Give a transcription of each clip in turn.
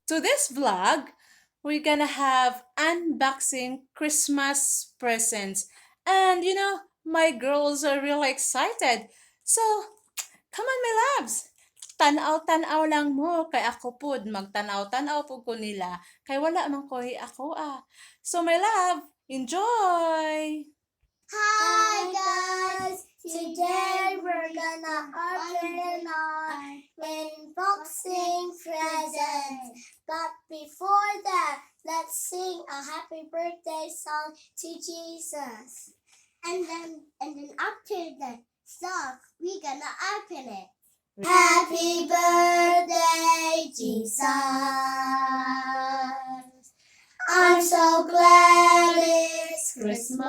To this vlog, we're gonna have unboxing Christmas presents. And my girls are really excited. So, come on, my loves. Tanaw-tanaw lang mo kay ako pud magtanaw-tanaw pud ko nila kay wala man koy ako ah. So my love, enjoy. Hi guys! Today we're gonna open our unboxing presents. But before that, let's sing a happy birthday song to Jesus. And then after the song, we're gonna open it. Happy birthday, Jesus. I'm so glad it's Christmas.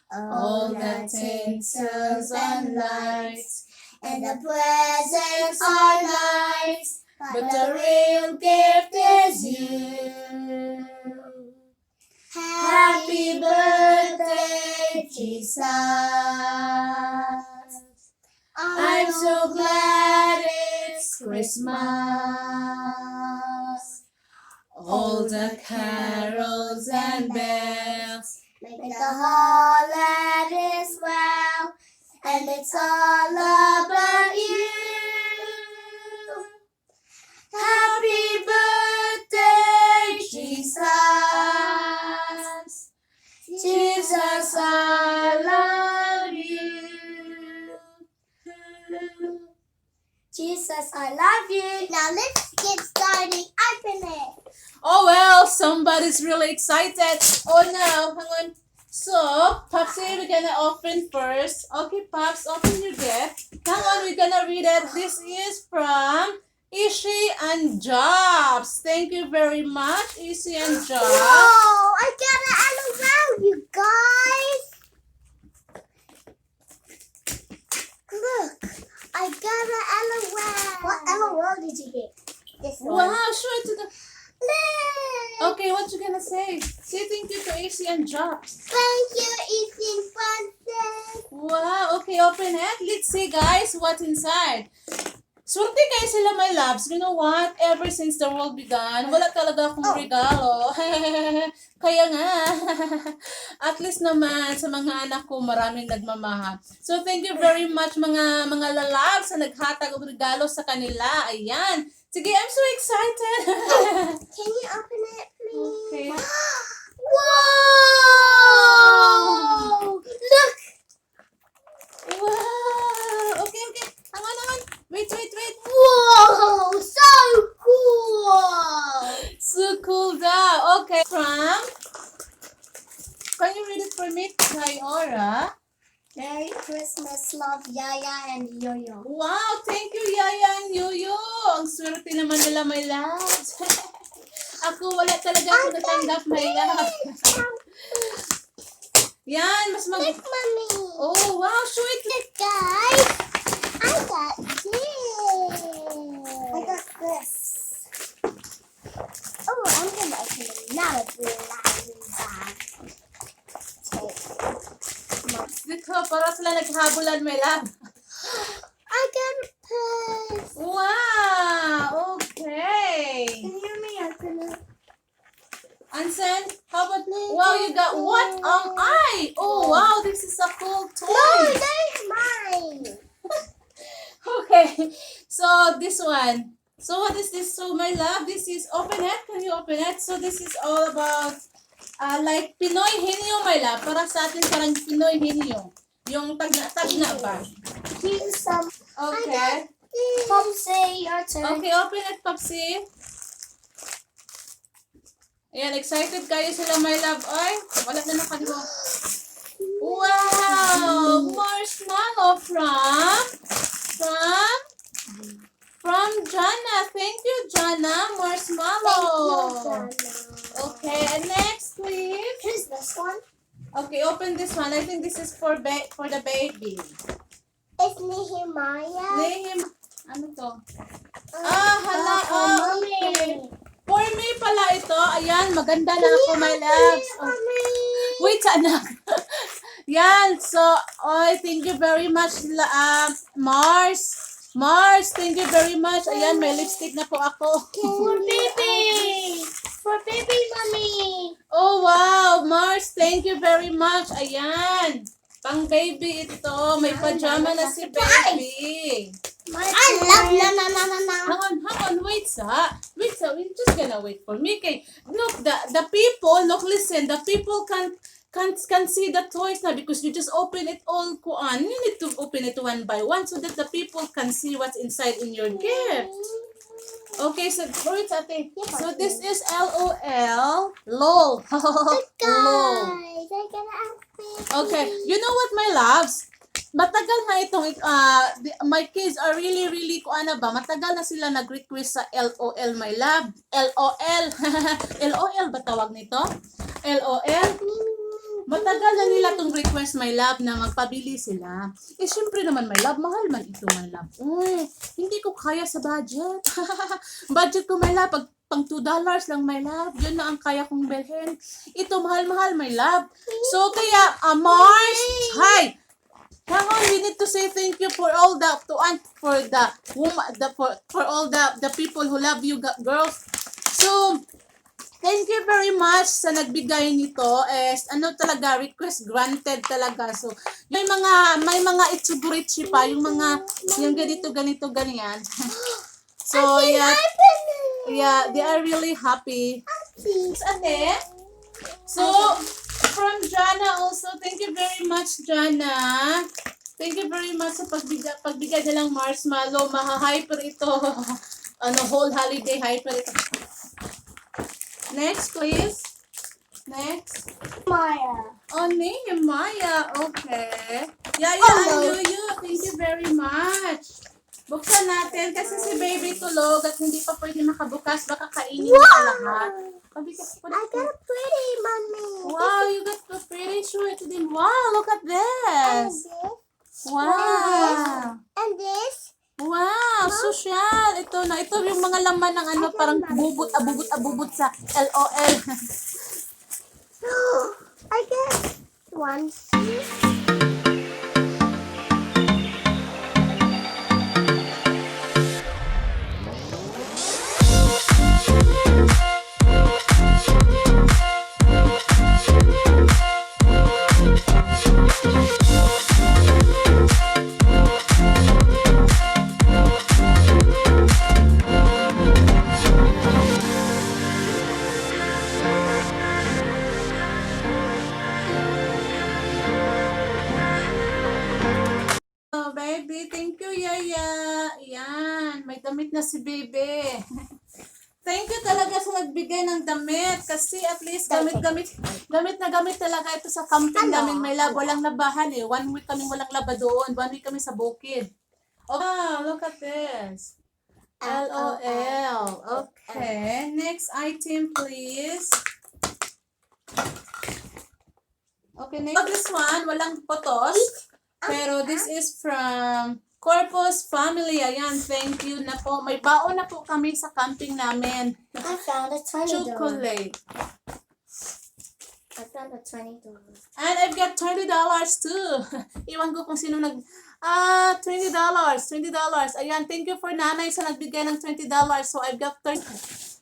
All the tinsels and lights and the presents are nice, but the real gift is you. Happy birthday, Jesus. I'm so glad it's Christmas. All the carols and bells make the holidays is well, and it's all about you. Happy birthday, Jesus. Jesus, I love you. Jesus, I love you. Now let's get started. Open it. Oh well, somebody's really excited. Oh no, hang on. So, Popsy, we're gonna open first. Okay, Pops, open your gift. Hang on, we're gonna read it. This is from Ishi and Jobs. Thank you very much, Ishi and Jobs. Whoa! I got an LOL, you guys. Look, I got an LOL. What LOL did you get? This one. Wow, show it to the. Look. Okay, what you gonna say? Say thank you to Ishi and Jobs. Thank you, Ethan Francis. Wow, okay, open it. Let's see, guys, what's inside. Swerte kayo sila, my loves. You know what? Ever since the world began, wala talaga akong Oh. regalo. Kaya nga, at least naman sa mga anak ko, maraming nagmamahal. So, thank you very much, mga lalabs na naghatag og regalo sa kanila. Ayan. Sige, I'm so excited. Can you open it, please? Okay. Whoa! Look! Wow! Okay. Hang on, hang on. Wait, wait, wait. Whoa! So cool! So cool daw. Okay, from... Can you read it for me, Kayora? Merry Christmas, love, Yaya and Yoyo. Wow, thank you, Yaya and Yoyo. Ang swerte naman nila, my loves. Ako, wala talaga ako natanggap, my love. Yan, mas mag. Look, Mommy. Oh, wow, show it. Look, guys. I got this. I got this. Oh, I'm gonna open another blind bag. Take. Dito, para sila naghabulan, my love. I got a purse. Wow, okay. Can you hear me open it? Anson, how about... Wow, you got... What am I? Oh, wow, this is a cool toy. No, that's mine. Okay, so this one. So what is this? So my love, this is, open it. Can you open it? So this is all about like Pinoy Henyo, my love. Para sa atin parang Pinoy Henyo. Yung tagna tagna ba? Here's some. Okay. Popsy, your turn. Okay, open it, Popsy. Ayan, excited kayo sila, my love. Ay, wala na nakaliwa. Wow! Marshmallow from Jana. Thank you, Jana. Marshmallow. Thank you, Jana. Okay, and next, please. Here's this one. Okay, open this one. I think this is for the baby. It's Nehemiah. Name, ano to? Ah, hala. For Oh, Mommy. Okay. For me pala ito. Ayan, maganda na ako, my loves. Oh. Mommy. Wait, anak. Yan. So, oy, thank you very much, Mars. Mars, thank you very much. Ayan, may lipstick na po ako. For baby. For baby, Mommy. Oh, wow! Mars, thank you very much. Ayan. Pang baby ito. May pajama na si baby. I love na na na na na. Hang on, hang on. Wait sa. Wait sa. We're just gonna wait for me. Okay. Look, the people, look, listen. The people can see the toys now because you just open it all kuan. You need to open it one by one so that the people can see what's inside in your gift. Okay, so wait, ate. So this is LOL. LOL. LOL. Guys, I got an outfit. Okay, you know what, my loves? Matagal na itong, my kids are really, really, kung ano ba, matagal na sila nag-request sa LOL, my love. LOL. LOL ba tawag nito? LOL? Matagal na nila tong request, my love, na magpabili sila. Eh, syempre naman, my love, mahal man ito, my love. Uy, hindi ko kaya sa budget. Budget ko, my love, pag pang $2 lang, my love. Yun na ang kaya kong bilhin. Ito, mahal-mahal, my love. So, kaya, Mars, hi! Hang on, we need to say thank you for all the, to aunt, for the woman, the, for all the people who love you, girls. So, thank you very much sa nagbigay nito. Is ano talaga, request granted talaga. So, may mga itsuburichi pa, yung mga, yung ganito, ganito, ganyan. So, yeah, they are really happy. Ate? So, from Jana also, thank you very much, Jana. Thank you very much sa pagbigay nilang marshmallow. Maha-hyper ito. Ano, whole holiday hyper ito. Next, please. Next. Maya. Oh, Nehemiah. Okay. Yaya Oh, no. and Yuyu, thank you very much. Buksan natin kasi si baby tulog at hindi pa pwede makabukas. Baka kainin niya lahat. I got a pretty, Mommy. Wow, you got the pretty shirt din. Wow, look at And this. this. Wow. And this. Wow, social. Ito na. Ito yung mga laman ng ano, parang bubot, abubot, abubot sa LOL. I got one. Oh, baby, thank you, Yaya. Yan, may damit na si baby. Thank you talaga sa nagbigay ng damit kasi at least gamit-gamit, gamit na gamit talaga ito sa camping Ano? namin, my love. Walang labahan eh. One week kaming walang laba doon. One week kami sa bukid. Oh, wow, look at this. LOL. Okay. Next item, please. Okay, next. This one, walang photos. Pero this is from Corpus Family. Ayan, thank you na po. May baon na po kami sa camping namin. I found a $20. Chocolate. I found a $20. And I've got $20 too. Iwan ko kung sino nag... Ah, $20. $20. Ayan, thank you for nanay sa nagbigay ng $20. So, I've got 30.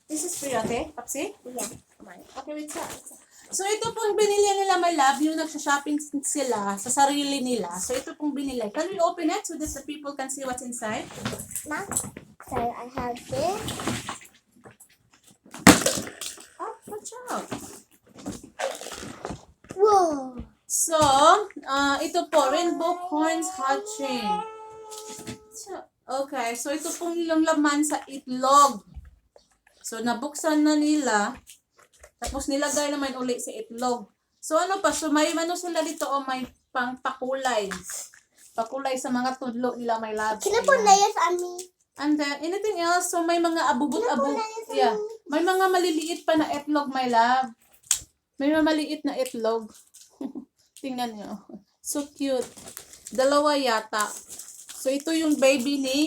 This is for you, ate? Papsi? Yeah, come on. Okay, wait sa. So, ito pong binili nila, my love, yung nagsha-shopping sila sa sarili nila. So, ito pong binili. Can we open it so that the people can see what's inside? Ma, so I have this. Oh, watch out. Whoa. So, ito po, rainbow corns hatching. So, okay, so ito pong yung laman sa itlog. So, nabuksan na nila. Tapos nilagay naman uli sa itlog. So, ano pa? So, may ano sila dito o may pangpakulay. Pakulay sa mga tudlo nila, my loves. Can I put Ayan. layers on me? And then, anything else? So, may mga abubot-abub. Can I put layers on Yeah. me? May mga maliliit pa na itlog, my love. May mga maliit na itlog. Tingnan nyo. So cute. Dalawa yata. So, ito yung baby ni.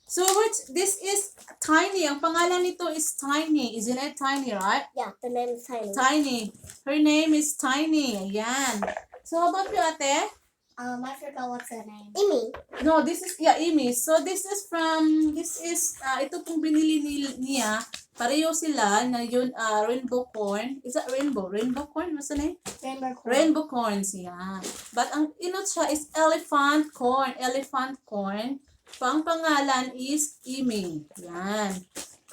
So, which, this is Tiny. Ang pangalan nito is Tiny. Isn't it Tiny, right? Yeah, the name is Tiny. Tiny. Her name is Tiny. Ayan. So, how about you, ate? I forgot what's her name. Amy. No, this is, yeah, Amy. So, this is from, this is, ito pong binili niya. Pareho sila na yun, rainbow corn. Is that rainbow? Rainbow corn? What's the name? Rainbow corn. Rainbow corns, yeah. But ang inot siya is elephant corn. Elephant corn. Pang pangalan is Amy. Yan.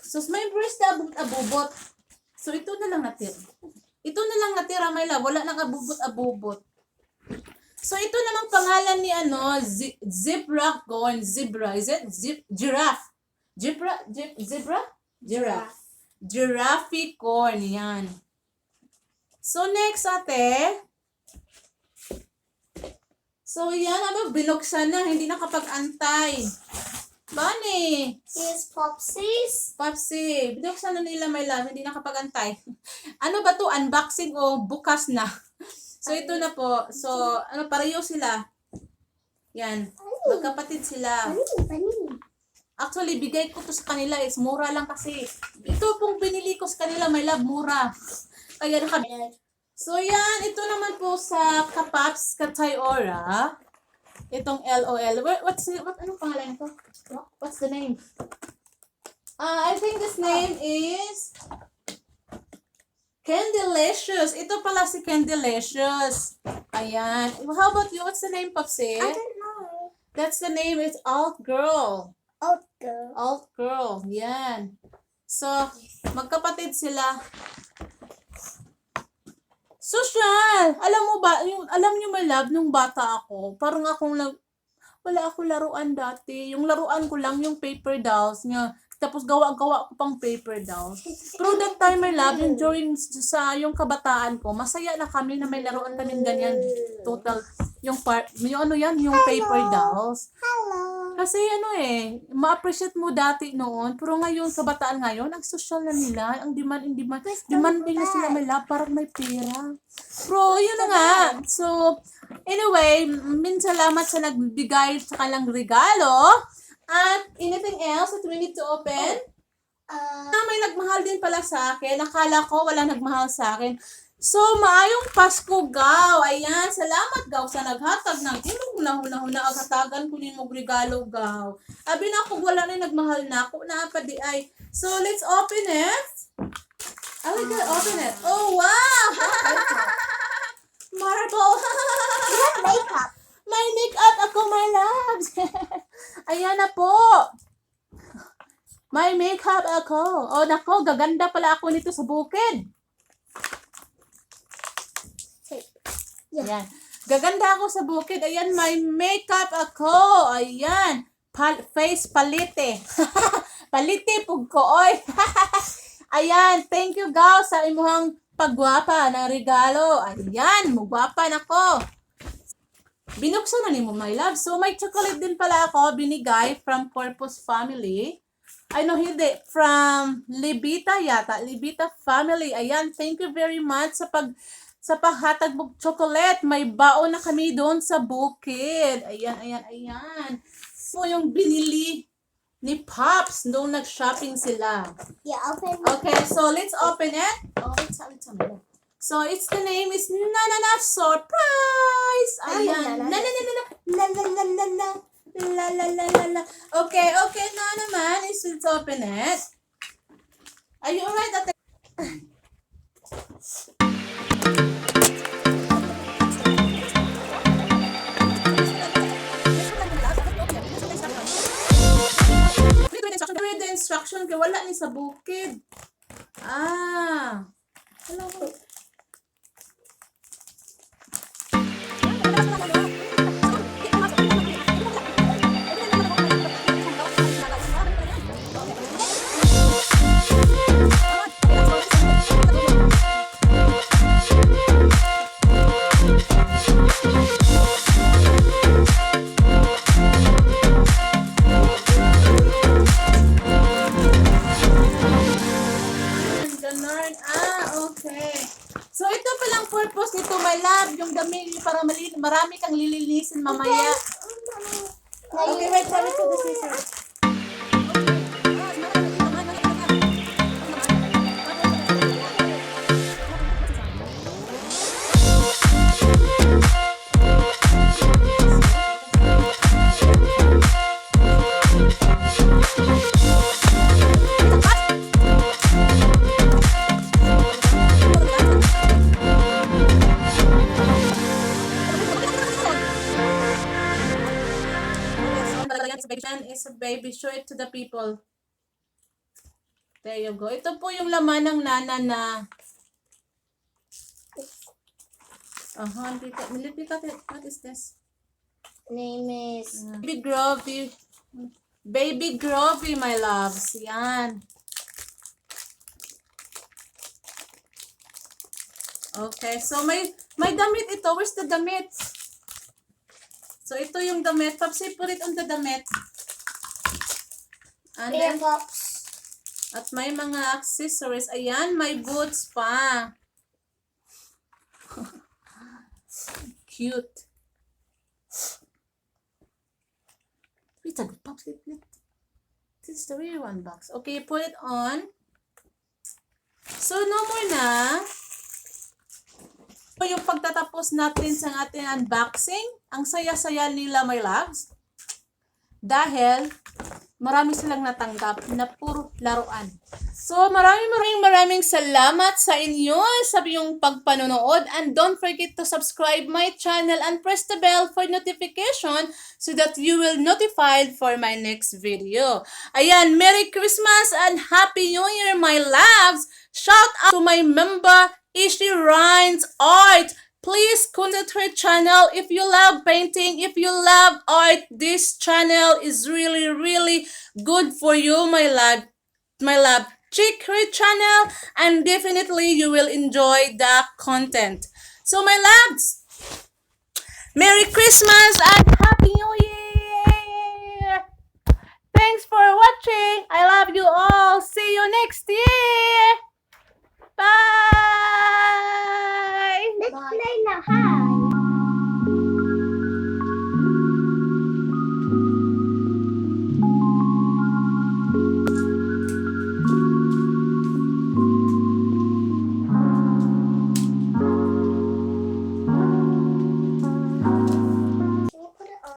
So, may first na abubot-abubot. So, ito na lang natira. Ito na lang natira, my love. Wala nang abubot-abubot. So, ito namang pangalan ni ano, zebra corn. Zebra. Is it? Giraffe. Zebra? Zebra? Giraffe. Giraffe corn. Yan. So, next, ate. So, yan. Ano, binuksan na. Hindi nakapag-antay. Bunny. Here's Popsies. Popsy, binuksan na nila, my love. Hindi nakapag-antay. Ano ba to? Unboxing o bukas na? So, ito na po. So, ano, pareho sila. Yan. Magkapatid sila. Bunny, bunny. Actually, bigay ko to sa kanila is mura lang kasi. Ito pong binili ko sa kanila, my love, mura. Kaya naka... So, yan. Ito naman po sa Kapaps Katayora. Itong LOL. Anong pangalan nito? What's the name? I think this name is Candylicious. Ito pala si Candylicious. Ayan. How about you? What's the name, Popsy? I don't know. That's the name. It's Alt Girl. Old girl. Alt Girl. Yan. So, magkapatid sila. Social! Alam mo ba, yung, alam niyo, my love, nung bata ako, parang akong wala akong laruan dati. Yung laruan ko lang yung paper dolls niya. Tapos gawa-gawa ko pang paper dolls. Pero that time, my love, yung during sa yung kabataan ko, masaya na kami na may laruan kami ganyan. Total, yung part, yung ano yan, yung paper dolls. Hello. Kasi ano eh, ma-appreciate mo dati noon, pero ngayon, kabataan ngayon, ang social na nila, ang demand, in demand, demanding na sila may love, parang may pera. Pero yun na nga. So, anyway, min salamat sa nagbigay sa kanilang regalo. At anything else that we need to open? Ah, may nagmahal din pala sa akin. Akala ko wala nagmahal sa akin. So, maayong Pasko, Gaw. Ayan, salamat, Gaw, sa naghatag ng ilong na huna-huna. Ang hatagan ko nimo og regalo, Gaw. Abi na ako, wala na nagmahal na ako. Na pa di ay. So, let's open it. I will gonna open it. Oh, wow! Marble! Makeup. May makeup ako, my loves! Ayan na po. May makeup ako. Oh, nako, gaganda pala ako nito sa bukid. Yeah. Ayan. Gaganda ako sa bukid. Ayan, may makeup ako. Ayan. Face palite. Palite pug ko, oy. Ayan, thank you, Gaw, sa imuhang pagwapa na regalo. Ayan, mugwapa na ko. Binuksan na nimo, my love. So, may chocolate din pala ako binigay from Corpus Family. Ay, no, hindi. From Libita yata. Libita Family. Ayan, thank you very much sa paghatag mo chocolate. May baon na kami doon sa bukid. Ayan, ayan, ayan. So, yung binili ni Pops nung nag-shopping sila. Yeah, open. Okay, so let's open it. Oh, wait, wait, wait. So, it's the name is Nanana Surprise! Ayan. Na, Na na, na na na na la la la la la la la la la la. Okay, na naman is let's open it. Are you alright, ate? Read the instruction kay wala ni sa bukid. Ah. Hello. Ganun. Ah, okay. So, ito palang purpose nito, my love. Yung dami, para marami kang lilinisin mamaya. Okay, wait. Let me put the scissors. Yan is a baby. Show it to the people. There you go. Ito po yung laman ng nana na. Aha, look at it. What is this? Name is Baby Grovy. Baby Grovy, my loves. Yan. Okay, so may damit ito. Where's the damit? So ito yung damit. Papsi, put it on the damit. And Ear then, pops. At may mga accessories. Ayan, may boots pa. Cute. Wait a Pops, wait, wait. This is the real one box. Okay, put it on. So, no more na. Ito yung pagtatapos natin sa ating unboxing. Ang saya-saya nila, my loves. Dahil, marami silang natanggap na puro laruan. So, maraming maraming maraming salamat sa inyo sa iyong pagpanonood, and don't forget to subscribe my channel and press the bell for notification so that you will notified for my next video. Ayan, Merry Christmas and Happy New Year, my loves! Shout out to my member Ishi Rhines Art. Please contact her channel if you love painting, if you love art. This channel is really, really good for you, my love. My love, check her channel and definitely you will enjoy the content. So, my loves, Merry Christmas and Happy New Year! Thanks for watching. I love you all. See you next year. Bye. Let's play now, ha?